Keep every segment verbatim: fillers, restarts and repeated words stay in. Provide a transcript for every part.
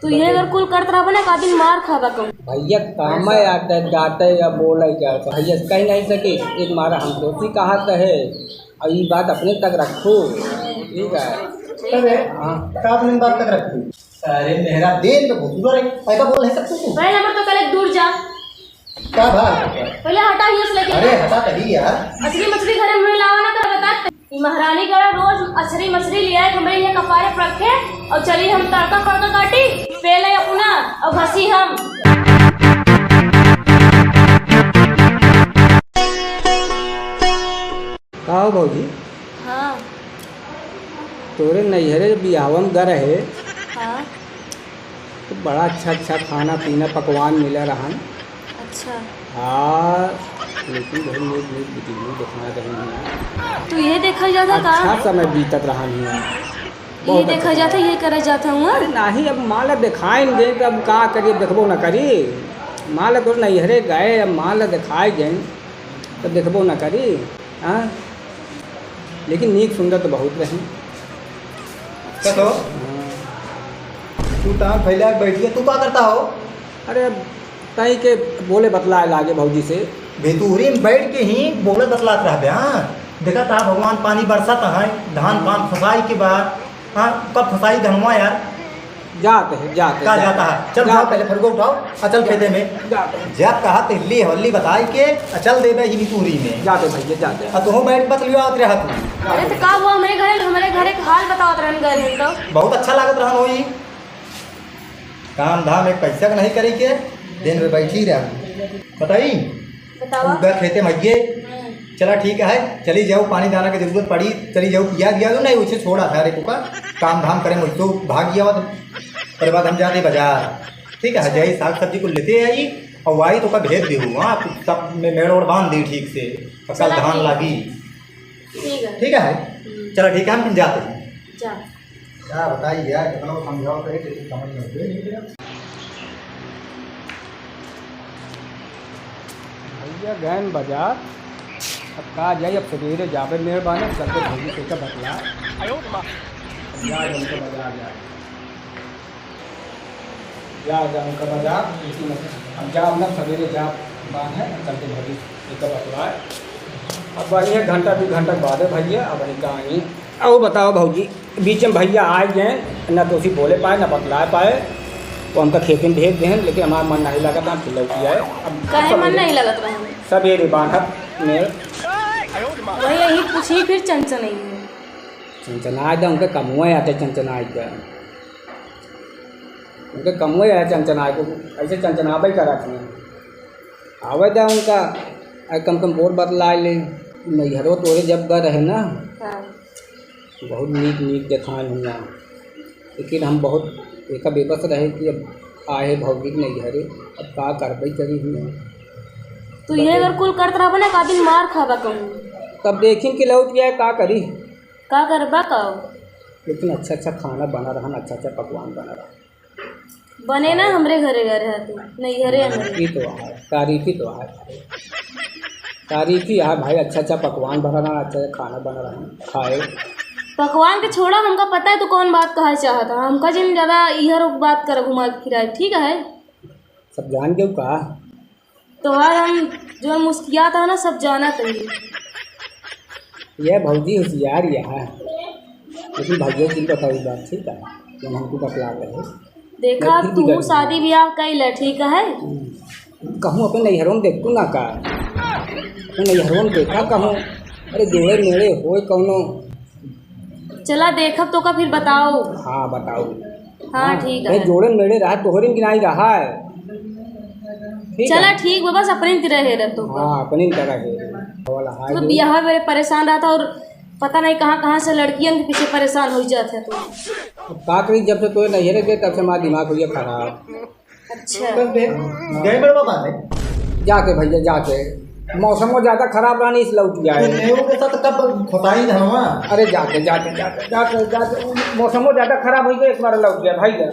तू ये अगर कुल करत रहबे ना, का दिन मार खाबा कहूँ। भैया, काम है यार, ते जाते या बोले क्या, तो भैया कह नहीं सके, एक मारा हम दोषी कहा कहे, और ये बात अपने तक रखो, ठीक है? अरे, हाँ। का अपने बात तक रखो? अरे, मेरा दिन तो बहुत बुरा है, ऐसा बोल नहीं सकते तू। भाई, नंबर तो कल एक दूर जा। का भा? पहले हटा हियाँ से लेके। अरे हटा तही यार। अछरी मछरी घरे में लावा ना कर बता। ई महारानी का रोज अछरी मछरी ले आए, हमरे यहाँ कपारे पर रखे और चली हम तड़का फड़का काटी, पेले अपना और घसी हम। का हो भौजी? हाँ। तोरे नैहरे जब बियाहवा में ग रहे, हाँ। तो बड़ा अच्छा अच्छा खाना पीना पकवान मिला रहन। अच्छा। हाँ, लेकिन बहुत नीक नीक वीडियो देखना रही है। तो ये देखल जाता का? अच्छा समय बीतत रहन है। ये बहुत अच्छा देखल जाता, समय। ये करे जाता हुआ? अरे नाही, अब मान ला देखाइन गए तो अब का करिए, देखबो ना करी। मान ला तोरे नैहरे गए, अब मान ला देखाए गए तो देखबो ना करी। हाँ, लेकिन नीक सुंदर तो बहुत रही। कतो? हाँ। तू तान फैला के बैठ गया, तू का करता हो? अरे, अब ताई के बोले बतलाए लागे भौजी से। भेतूरी में बैठ के ही बोले बतलात रहबे, हाँ? देखा था भगवान पानी बरसत है, धान पान फसाई के बाद, हाँ, कब फसाई धनवा यार? जात है, जात है, का जात जाता है? है? चल, जात जाओ, है। पहले फरुआ उठाओ, आ, चल खेते में। जात है। जब कहा तिल्ली हल्ली बताई के, आ, चल देबे ही नितुरी में। जात है भैया, जात है। आ, तुहो बैठ बतलियो आत रहा तू। अरे, तो का हुआ हमरे घरे, हमरे घरे के हाल बतावत रहन गए हैं तो। बहुत अच्छा लागत रहन होई। काम धाम एक पैसा का नहीं करी के, दिन में बैठी रह। बताई? बतावा। उधर खेते में गए। हम्म। चला ठीक है, चली जाओ, पानी दाना की जरूरत पड़ी, चली जाओ, पिया दिया दो, नहीं उसे छोड़ा था रे कुका, काम धाम करे मुझको भाग गया तो, पर बाद हम जाते बाजार, ठीक है, अच्छा। जाई साग सब्जी को लेते आई और वाई तो का भेज दे हो, हाँ, सब में मेड़ ओड़ बांध दी ठीक से, और कल चला धान ठीक। लागी। ठीक है। ठीक है, हम्म। चला ठीक है, हम जाते हैं। जा। क्या बताई यार, कितना समझाओ तो एक, एक समझ में आते नहीं। भैया गए बाजार, अब का जाई, अब सवेरे जाबे मेहरबानी, चल के भौजी से का बतला। अब जा, जा, उनके बाजार जा। जा, जा, उनका बाजार, लेकिन अब जा, अब ना सवेरे जा, बात है, अब चल के भौजी से का बतला। अब वही एक घंटा, दो घंटा के बाद है भैया, अब वही का आई। अब बताओ भौजी, बीच में भैया आ गए, ना तो उसी बोले पाए, ना बतला पाए, वो हमका खेते में भेज देहन, लेकिन हमारा मन नहीं लगा था, हम लौट आए। अब काहे सब मन नहीं लगत रहा? सवेरे बांधत में। वही यही पूछी फिर चंचन नहीं है। चंचनाए दे, उनके कमुआ आते चंचनाए दे। उनके कमुआ आते चंचनाए को, ऐसे चंचनाबे करा थी। आवे दे उनका, आ कम कम बोल बतला ले। नैहरो तोरे जब ग रहे ना, हाँ। बहुत नीक नीक देखान हुआ, लेकिन हम बहुत एका बेबस रहे कि अब आहे भौजी के नैहरे, अब का करबे करी हुआ। तू ये अगर कुल करत रहबा ना, का दिन मार खाबा कहूँ। तब देखिन कि लौट गया, का करी। का करबा का? लेकिन अच्छा अच्छा खाना बना रहन, अच्छा अच्छा पकवान बना रहन। बने ना हमरे घरे गए रहे तू, नैहरे हमरे। तारीफी तो है, तारीफी तो है, तारीफी है भाई, अच्छा अच्छा पकवान बना रहा, अच्छा अच्छा खाना बना रहा, खाए। पकवान के छोड़ा, हमका पता है तू कौन बात कहे चाहत है, हमका जिन ज्यादा इहर बात कर घुमा फिराए, ठीक है? सब जान गयो का? तोहार हम जो मुस्कियात है ना, सब जानत है। ये भौजी होशियार ये है, लेकिन भैया जी बताओ बात, ठीक है, जब हमको बतला रहे। देखा, अब तू शादी ब्याह कइले, ठीक है? हम्म। कहूँ अपन नैहरों में देखतू ना का? अपन नैहरों में देखा कहूँ, अरे जोड़े मेड़े होए कौनो। चला देखब तो का फिर बताओ। हाँ, बताओ। हाँ, हाँ, ठीक भाई, है। जोड़े मेड़े रहा, तोहरे में गिनाई रहा है। ठीक चला है। ठीक बा, बस अपने ती रहे रह तो। हाँ, अपने ती रहे। वाला है तू तो जो बियाह में परेशान रहता और पता नहीं कहाँ कहाँ से लड़कियन के पीछे परेशान हो जाते हैं तू। अब का करी, जब से तोहे नैहरे गए, तब से हमारा दिमाग हो गया खराब। अच्छा। बस बे, गए बड़वा बात है। जाके भैया, जाके। मौसम वो ज्यादा खराब रहनी, इस लौट गया है। नेहू के साथ कब खोताई धनवा? अरे जाके, जाके, जाके, जाके, जाके। मौसम वो ज्यादा खराब हो गया, एक बार लौट गया भाई। जा,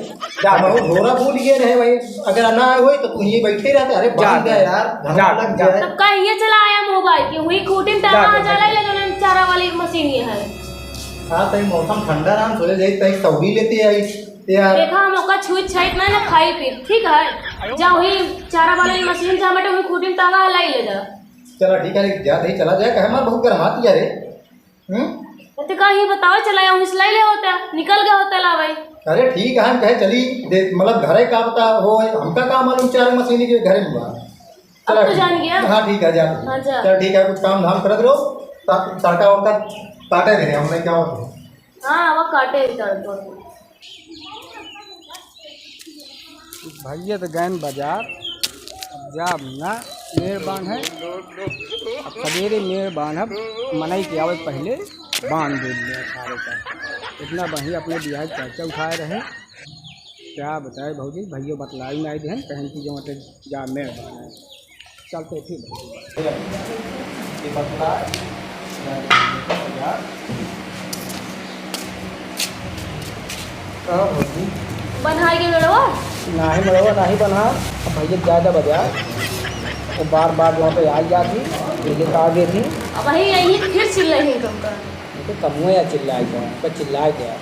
जा। हम झोरा भूल गए रहे भाई, अगर ना आए होई तो तू यहीं बैठे रहते। अरे जा, बांध दे जा। यार, धनवा जा, लग जा। गया। तब कहिए चला आया मोबाइल की, हुई खूटी में जा, टांगा जा, चला जा। ले लेना चारा वाली मशीन ये है। हाँ, तई मौसम ठंडा रहा, सोचे जाई, तई सौरी लेते आई। यार। देखा, हम ओका छुई छाई ना, ना खाई पी, ठीक है? जा वही चारा वाले मशीन जा, बेटा, वही खूंटी में टांगा हलाई ले जा। चला ठीक है, जा दे, चला जाए, कहे हमार बहुत गरमात यार रे। हम्म? तो का ही बताओ, चला जाऊँ, सिलाई ले होता, निकल गया होता ला भाई। अरे ठीक है, हम कहे चली दे, मतलब घरे का पता हो, हमका का मालूम चार मशीन के घरे में बा। अब चला तो ठीक। जान गया। हाँ ठीक है, जा। हाँ, जा। चल ठीक है, कुछ काम धाम करत रहो, ता-, तड़का वड़का काटे दे, हमने क्या होता है। हाँ, वो काटे ही तड़का। भैया तो गैन बाजार, अब जाब ना, मेड़ बांध है। अब सवेरे मेड़ बांधब, मनई के आवे पहले बांध दे दिया सारे का। इतना बढ़िया अपने बियाह के चर्चा उठाए रहे। क्या बताए भौजी, भैया बतलाई नहीं देहन, कहन की जो मतलब जा मेड़ बांध है। चलते फिर। ये बतला, कहाँ भौजी? बन्हाई के मेड़वा? नाही मेड़वा, नाही बन्हा। अब भैया ज्यादा बजा। वो बार बार वहाँ पे आई जाती, ये लेकर आ गई थी। अब वही यही फिर चिल्लाई है तुमका। ये तो कमुआ या चिल्लाई था, पर चिल्लाई क्या?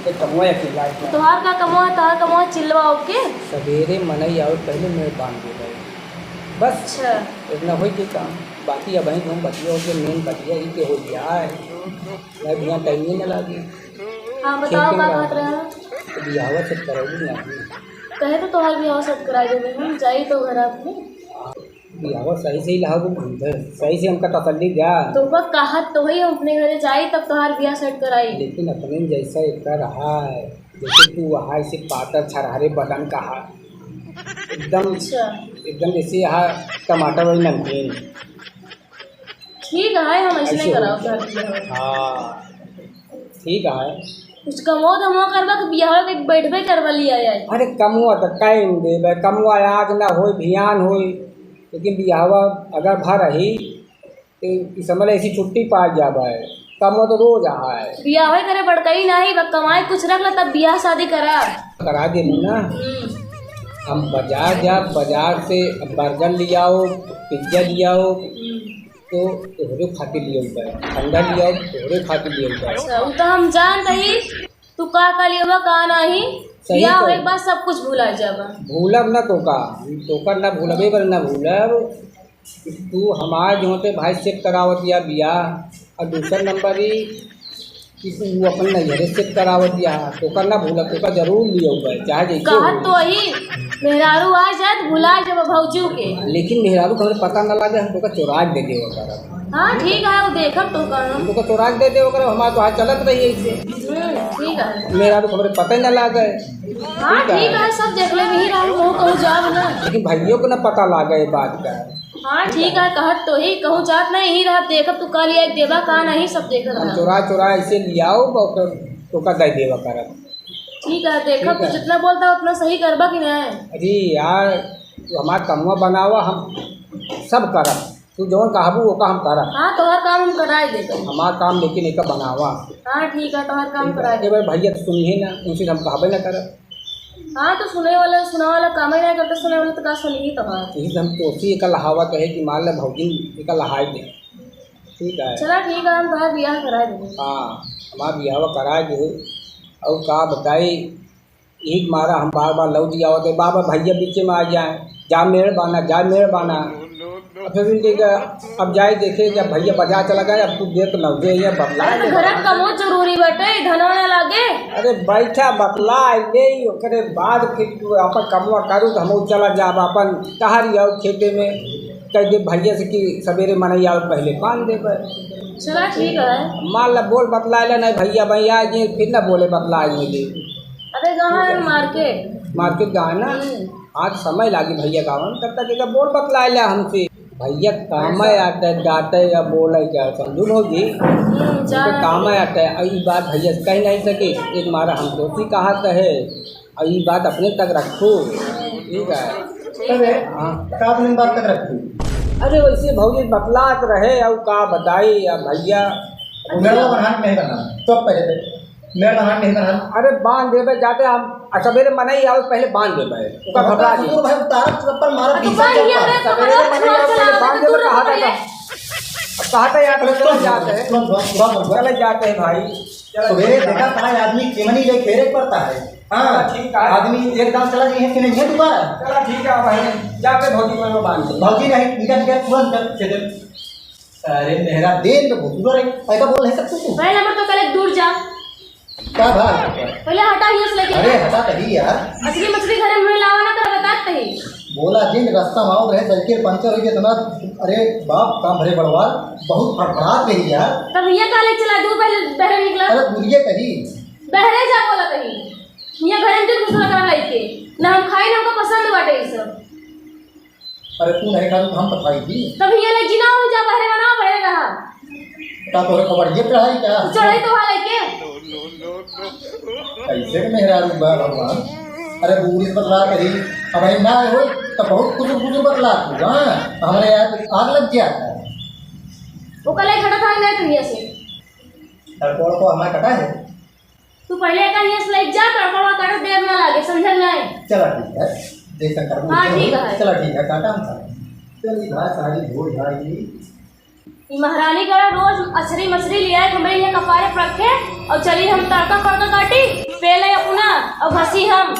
ये कमुआ या चिल्लाई था। तोहार का कमुआ, तोहार कमुआ चिल्लवा ओके? सवेरे मनई आवे पहले मेड़ बांध दे भाई। बस। अच्छा। इतना होई के काम। बाकी अब वहीं हम बतिया हो के मेन बतिया ही के हो जाए। मैं बिना टाइम ही ना लागी। हाँ, बताओ, का बात रहा? तो बियाहवा set कराई ना। कहे तो तोहार बियाह set कराई देबे हम, जाई तो घर अपने। बियाहवा सही से ही लाओ, सही से हमका तसल्ली द्या। तो बस कहत तो है, हम अपने घरे जाई तब तोहार बियाह set कराई। लेकिन अपने जैसा एक रहा है, जैसे तू वहाँ ऐसे पातर छरहरे बदन का है, एकदम, अच्छा। एकदम जैसे यहाँ टमाटर वाली नमकीन। ठीक है, हम ऐसे ऐसे नहीं कराओ हो। कर दिया। हाँ, ठीक है। कुछ कमो धमो करबा कि बियाह के बैठबे करवा लिया जाए। अरे कमुआ तो कायम देबे, कमुआ आज ना होई, भियान होई, लेकिन बियाहवा अगर भर रही, तो इस समय ऐसी छुट्टी पा जाबे, कमुआ तो रोज आए। बियाह करे बड़कई नाही, बस कमाई कुछ रख ले, तब बियाह शादी करा। करा दे ना। हम्म। हम बाजार जा, बाजार से बर्गर लियाओ, पिज्जा लियाओ, हम्म। तो तोहरे खातिर लियाओ बा, ठंडा लियाओ, तोहरे खातिर लियाओ बा। अच्छा, उ तो हम जानत ही, तू का का लियावा, का नाही। सही बियाह तो। होए के बाद सब कुछ भुला जाबा। भूलब ना तोका, हम तोका ना भूलबे, पर ना भूलब। तू हमार जो होते भाई set करावत या बियाह, और दूसर नंबर ई कि तू अपन नैहरे set करावत या, तोका ना भूलब, तोका जरूर लियाओ बा, चाहे जैसे कहत हो। तो ही, मेहरारू आ जाए तो भुला जाबा भौजी के। लेकिन मेहरारू को हमरे पता ना लागे, हम तोका चोराक दे देवा करब। हाँ, ठीक है, वो देखब तो का हम। हम तोका चोराक दे देवा करब, हमार तो हाथ चलत रही ऐसे। हम्म, ठीक है। मेहरारू को हमरे पता ही ना लागे। हाँ, ठीक है। ठीक है, सब देख ले, यही रहू, कहूँ, कहूँ जाब ना। लेकिन भैया को ना पता लागे ये बात का। हाँ, ठीक है, कहत तो ही, कहूँ जात नहीं, यही रहब, देखब तू का लिया देबा, का नहीं, सब देखत हम रहब। चोरा चोरा ऐसे लियाओ, ओकर, ओकर दे देवा करब। ठीक है, देखब ठीक तू है। जितना बोलता उतना सही करबा कि नहीं? अरे यार, तू हमार कमवा बनावा, हम सब करब। तू जौन कहबू, ओका हम करब। हाँ, तोहर काम हम कराई देबे। हमार काम लेकिन एका बनावा। हाँ, ठीक है, तोहर काम ठीक है। कराई ए भाई, भैया तो सुनिए ना, उनसे हम कहबे ना करब। हाँ, तो सुने वाला, सुना वाला काम ही नहीं करते, सुने वाला तो का सुनिए तो हाँ। यही से हम तोसी एका लहावा कहे कि मान ले भौजी एका लहाई दे। ठीक है। चला ठीक है, हम तोहार बियाह कराई देबे। हाँ, हमार बियाहवा कराई दे। और का बताई, यही के मारा हम बार बार लौट आवत है, बार बार भैया बीचे में आ जाए, जा मेड़ बाना, जा मेड़ बाना। अब फिर उनके का, अब जाए देखे, जब भैया बाजार चला गए, अब कुछ देर तो लौटे, ये बतला अरे तो दे। घर का बहुत जरूरी बाटे, धनवा ना लागे। अरे बैठा, बतला ले, ओकरे बाद फिर तू अपन कमवा करू, तो हम चला जाब अपन टहरी आओ खेते में, कह दे भैया से कि सवेरे मनई आओ, पहले बांध दे। चला ठीक है। मान ला बोल बतला ले, नहीं भैया, भैया जी फिर ना बोले बतला ले। अरे, कहाँ है मार्केट? मार्केट कहाँ है ना? हम्म। आज समय लागी भैया का आवन, तब तक एक बोल बतलाए ले हमसे। भैया काम अच्छा। आते, जाते या बोले क्या, समझू भौजी? हम्म, उनके जान काम आते, और ई बात भैया से कह नहीं सके, एक मारा हम दोषी कहा कहे, और ई बात अपने तक रखो, ठीक है? अरे, हाँ। का अपने बात तक रखो? अरे, वैसे भौजी बतलात रहे, और का बताई, या भैया। मेरा बहान नहीं करना, तो पहले मेरा नहान नहीं नहान। अरे बांध देबे, जाते हम, अच्छा, मेरे मनई आओ, पहले बांध देबे। ओका घबरा जी। भाई, उतारा, चप्पल मारा, तो बीस बांध लिया रे, सवेरे तो मनई आओ, पहले बांध देबे, कहा था। अब कहाँ से यार, चले जाते हैं। तुरंत, तुरंत, तुरंत, तुरंत। चले जाते हैं भाई। चलो, सवेरे ठीक है। देखा कहाँ आदमी चिमनी ले फेरे पड़ता है। हाँ, चलो, ठीक है। आदमी एक दांव चला जाइए कि नहीं है दोबारा। चलो, ठीक है भाई, जाके भौजी को बांध दे। भौजी नहीं, निकल, निकल, तुरंत चल, चल। अरे मेहरा देन तो भोसुरा रे, ऐसा बोल नहीं सकते तू। भाई, हमर तो कल एक दूर जा। का भा? पहले हटा हियाँ से लेके। अरे हटा तही यार। असली मछली घरे में लावा ना तो बतात तही। बोला जिन रास्ता में आओ रहे, साइकिल पंचर हो गया इतना। अरे बाप, काम भरे बड़वार, बहुत फड़फड़ात रही यार। तब हियाँ का ले चला दू, पहले बहरे निकला। अरे दूरिये कही। बहरे जा बोला तही। हियाँ घरे में जिन घुसला कर लाई के। ना हम खाई, ना हमको पसंद बाटे ई सब। अरे तू नहीं खाबू तो हम तो खाई थी। तब हियाँ ले जिना हो जा, बहरे बनाओ, बहरे रहा। का तोहरे खबर ये चढ़ाई का? तू चढ़ाई तो वाला के? कैसे के मेहरारू बा भगवान? अरे बूढ़ी से बतला करी, अब हम ना हो तो बहुत कुछ कुछ बतला तू, हाँ? हमारे यार आग लग गया था। वो कल ही खड़ा था ना दुनिया से। तड़कोड़ को हमारा कटा है। तू पहले का हियाँ से लेके जा, तड़कोड़ काटे देर ना लागे, समझल नहीं? चला ठीक है, जैसा करबू हाँ, वैसा ठीक होई। है। चला ठीक है, काटा हम सारे। चल, ई भाई सारी भोज भाई। ई महारानी का रोज अछरी मछरी ले आए, हमरे हियाँ कपारे पर रखे, और चली हम तड़का फड़का काटी, पेले अपना, और घसी हम।